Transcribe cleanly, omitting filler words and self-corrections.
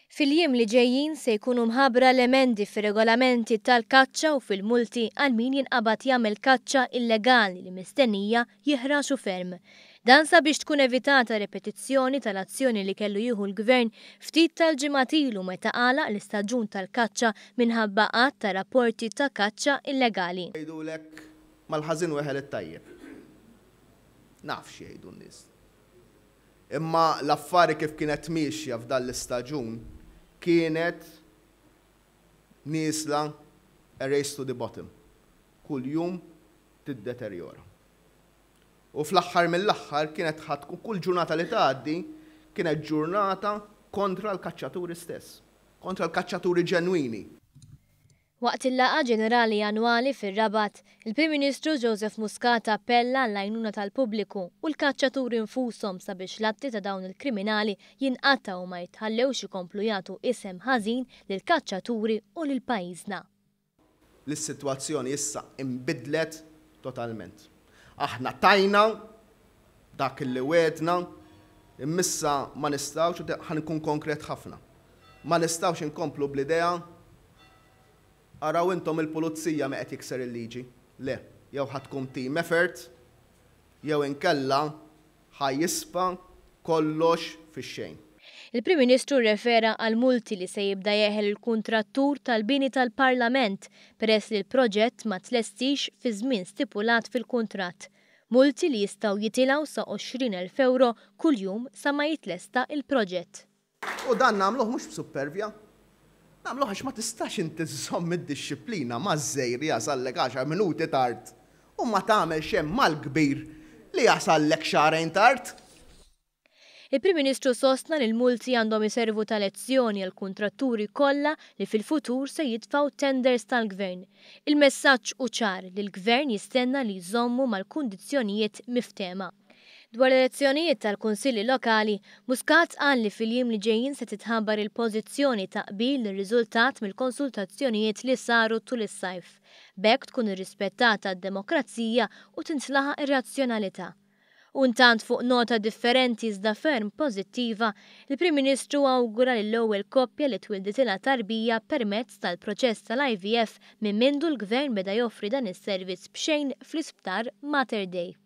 Fil-jiem li ġejjin se jkunu mħabbra l-emendi fir-regolamenti tal-kaċċa u fil-multi għal min jinqabad jagħmel kaċċa illegali li mistennija jiħraxu ferm. Dan sabiex tkun evitata repetizzjoni tal-azzjoni li kellu jieħu l-Gvern ftit tal-ġimgħat ilu meta għalaq l-istaġun tal-kaċċa minħabba għadd ta' rapporti ta' kaċċa illegali. Jgħidulek mal-ħażin weħel it-tajjeb. Naf x'jgħidu n-nies. Imma l-affari kif kienet miexja f'dan l-istaġun kienet niesla a race to the bottom. Kuljum tiddeterjora. U fl-aħħar mill-aħħar kienet ħa tkun kull ġurnata li tgħaddi kienet ġurnata kontra l-kaċċaturi stess, kontra l-kaċċaturi ġenwini. Waqt il-laqgħa ġenerali annwali fir-Rabat, il-Prim Ministru Joseph Muscat appella għall-għajnuna tal-pubbliku u l-kaċċaturi nfushom sabiex l-atti ta' dawn il-kriminali jinqatgħu u ma jitħallewx ikomplu jagħtu isem ħażin lill-kaċċaturi u lil pajjiżna. Li s-sitwazzjoni issa inbidlet totalment. Aħna tajna dak li wegħdna, imma issa ma nistgħux, u ħa nkun konkret ħafna, ma nistgħux inkomplu bl-idea araw intom il-pulizija min qed jikser il-liġi. Le, jew ħa tkun team effort, jew inkella ħa jisfa kollox fix-xejn. Il-Prim Ministru rrefera għal multi li se jibda jeħel il-kuntrattur tal-bini tal-Parlament peress li l-proġett ma tlestix fi żmien stipulat fil-kuntratt. Multi li jistgħu jitilgħu sa 20,000 ewro kuljum sa ma jitlesta il-proġett. U dan nagħmluh mhux b'suppervja. Nagħmluh għax ma tistax inti żżomm id-dixxiplina maż-żgħir li jasallek 10 minuti tard u ma tagħmel xejn mal-kbir li jasallek xahrejn tard. Il-Prim Ministru sostna li l-multi għandhom iservu ta' lezzjoni għal kuntratturi kollha li fil-futur se jitfgħu tenders tal-Gvern. Il-messaġġ hu ċar li l-Gvern jistenna li jżommu mal-kundizzjonijiet miftehma. Dwar l-elezzjonijiet tal-Kunsilli Lokali, Muscat qal li fil-jiem li ġejjin se titħabbar il-pożizzjoni ta' qbil li rriżultat mill-konsultazzjonijiet li saru tul is-sajf. B'hekk tkun irrispettata d-demokrazija u tintlaħaq ir-razzjonalità. U intant fuq nota differenti iżda ferm pożittiva, il-Prim Ministru awgura lill-ewwel koppja li twilditilha tarbija permezz tal-proċess tal-IVF minn mindu l-Gvern beda joffri dan is-servizz b'xejn fl-Isptar Mater Dei.